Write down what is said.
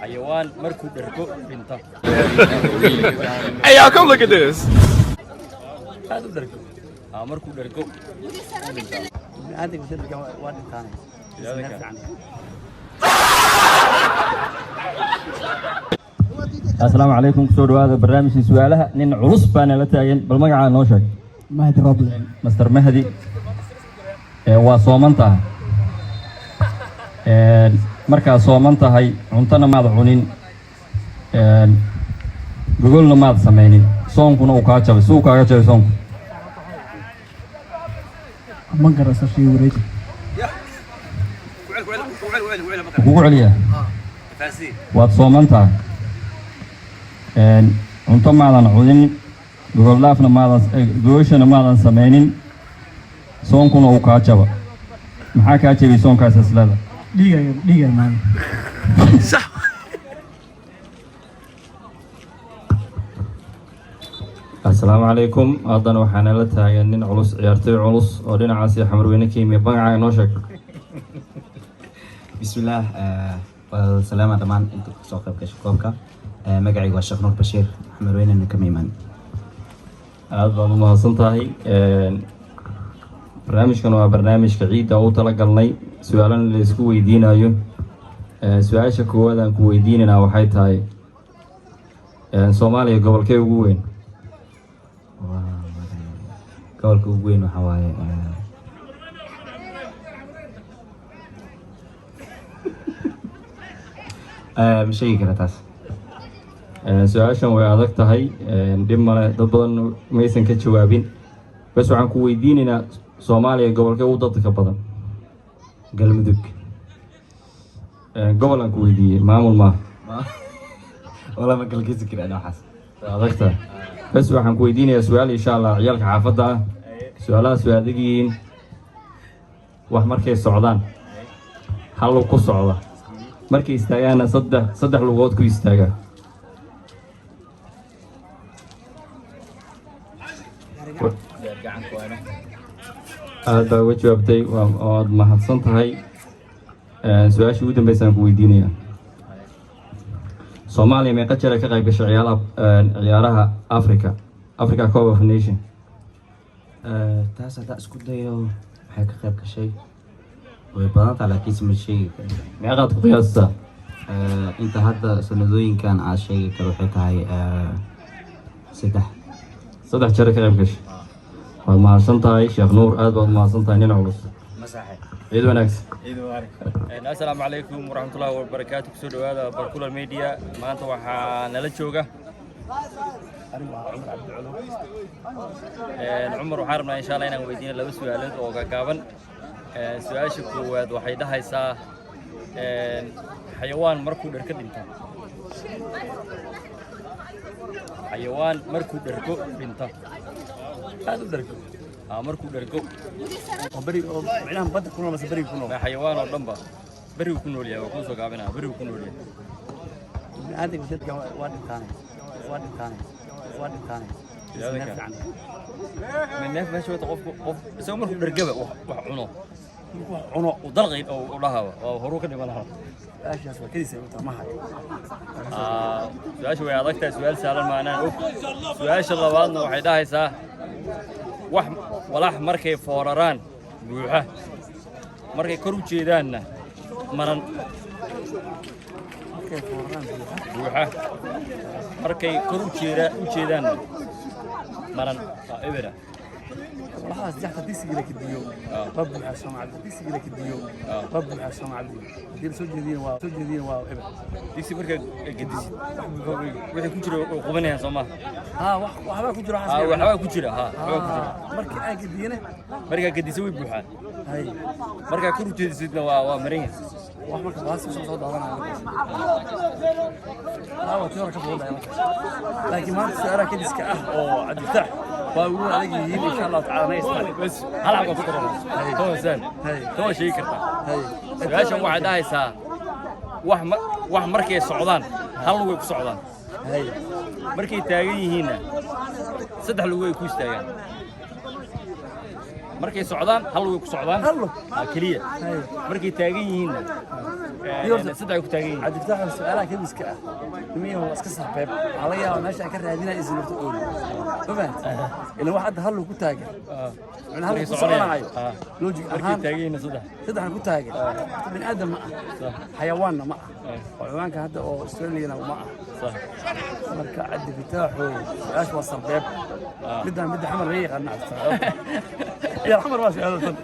Xayawaan markuu dhergo dhinta. Hey, y'all, come look at this. Aad u dhergo. Aa, markuu dhergo wuu dhintaa. Bini'aadamka si dhergan waa dhintaanay. Bini'aadamka. Asalaamu calaykum, kusoo dhawaada barnaamijkii su-aalaha. Nin culus baa nala taagan. Bal magacaa noo sheeg. Mahdi Roble. Master Mahdi, waa sooman tahay. Markaa sooman tahay, cuntona maad cunin, gogolna maad samaynin, soonkuna uu kaa jabay. Si uu kaaga jabay soonku? Ma garasa shay wareeji. Kugu celiyaa. Waad sooman tahay, cunto maadan cunin, gogol dhaafna maadan, gogoshana maadan samaynin, soonkuna uu kaa jaba. Maxaa kaa jabay soonkaas islada? Dhiiga, dhiiga maana. Asalaamu calaykum. Haddana waxaa nala taagan nin culus, ciyaartoy culus oo dhinacaasi Xamarweyne ka yimi. Magacaaga noo sheeg. Bismillaah, waa salaama dhammaan inta kasoo qayb gashay koobka. Magacaygu waa Sheekh Nuur Bashiir, Xamarweynena kama imaan. Aada baad u mahadsan tahay. Barnaamijkan waa barnaamijka ciidda u talagalnay, su-aalana la isku weydiinayo. Su-aasha koowaad aan ku weydiinaynaa waxay tahay, Soomaaliya gobolkee ugu weyn? Waa gobolka ugu weyn waxaa waaye ma sheegi kara taas. Su-aashan way adag tahay, dhib male, dad badan maysan ka jawaabin. Bas waxaan ku weydiinaynaa, Soomaaliya gobolkee ugu dadka badan? Galmudug. Gobol aan ku weydiiyey, maamul maaha. Wala ma kala gesi kara ana waxaas. Way adag tahay. Bas waxaan ku weydiinayaa su-aal, insha Allah, ciyaalka xaafadda ah su-aalahaas way adag yihiin. Wax markay socdaan hal lug ku socda, markay istaagaanna saddex saddex lugood ku istaagaa. Aad baa uga jawaabtay, waad mahadsan tahay. Su-aashii ugu dambeysaan ku weydiinayaa: Soomaaliya meeqa jeer ay ka qayb gashay ciyaaraha Africa Cup of Nation? Taas haddaa isku dayo, waxay ka qayb gashay way badan tahay, laakiinse ma sheegi karo. Meeqaad ku qiyaastaa? Inta hadda sanadooyinkan aad sheegi karo waxay tahay 3. 3 jeer ka qayb gashay. Waad mahadsan tahay, Sheekh Nuur, aad baad mahadsan tahay, nin culus. Ciid wanaagsan. Asalaamu calaykum waraxmatullaahi wabarakaatu. Kusoo dhawaada Barkulan Media. Maanta waxaa nala jooga Anigu waa Cumar Cabdiculuw. Cumar, waxaan rabnaa insha Allah inaan weydiino laba su-aalood oo gaagaaban. Su-aasha koowaad waxay dhahaysaa, xayawaan markuu dherko dhinto. Xayawaan markuu dhergo dhinto. Aad u dhergo. Aa, markuu dhergo. Oo beri oo micnaha badda ku nool mase beriga ku nool? Ma xayawaan oo dhanba berigu ku nool yahay. Waa kuu soo gaabinaya, berigu ku nool yahay. Bini'aadamka si dhergan waa dhintaanay, waa dhintaanay, waa dhintaanay. Bini'aadamka. Ma neef meesha wata qofku, qof isagoo markuu dhergaba wax cuno. Markuu wax cuno. Uu dalqay oo u dhahaba waa horuu ka dhiman lahaa. Su-aashaas waa kadiisa u tahay, ma hayo. Aa, su-aasha way adag tahay, su-aal sahlan maanaan og. Su-aasha labaadna waxay dhahaysaa, wax walax markay fooraraan buuxa, markay kor u jeedaanna maran. Markay fooraraan buuxa. Buuxa, markay kor u jeedaanna maran, waa ebera. Walaxdaas jaxta disiga la kediyo waa buuxa Soomaalida. Disiga la kediyo waa buuxa Soomaalida. Haddii la soo jeediyana, waa soo jeediyana, waa eber. Digsi markaa gedisid, wixii ku jira way qubanayaan, soo maha? Haa, wax waxbaa ku jira. Aa, Waxaas waxbaa ku jira, haa, waxbaa ku jira. Markii aan gediyana. Markaa gedisa way buuxaan. Hay. Markaa kor u jeedisidna waa maran yahay. Wax marka baasi soo daadanaya. Haa, waa tii hore ka fududahay marka. Laakiin maanta su'aalaha kediska ah oo Cabdifataax waa ugu adag yihiin, insha Allahu tacaala na Bas hal xabaa ku darana, toban saan. Hay. Toban sheegi kartaa. Hay. Su-aashan waxay dhahaysaa, wax markay socdaan hal lugay ku socdaan, Hay. markay taagan yihiinna saddex lugay ku istaagaan. Markay socdaan hal lugay ku socdaan. Hal lug? Aa, keliya. Hay. Markay taagan yihiinna Iyo horta- Saddex ay ku taagan yihiin. Cabdifataax, su-aalaha kemiska ah nimiyahu waa iska sarbeeb. Waxaa laga yaabaa meesha ay ka raadinaya isin horta ooli, ma fahanti? Ilan wax hadda hal ku taagan, macnaa hal Markay ku soconayaan. soconayo logic Markay ahaan taagan yihiin saddex. Saddexna ku taagan, bini aadam ma ah, xayawaanna ma ah, oo ciwaanka hadda oo Australiana ma ah. Marka Cabdifataaxo, su-aasha waa sarbeeb. Midaan midda Xamar laga yaqaana, Cabdifataax, ciyaar Xamar waa su-aalo tan.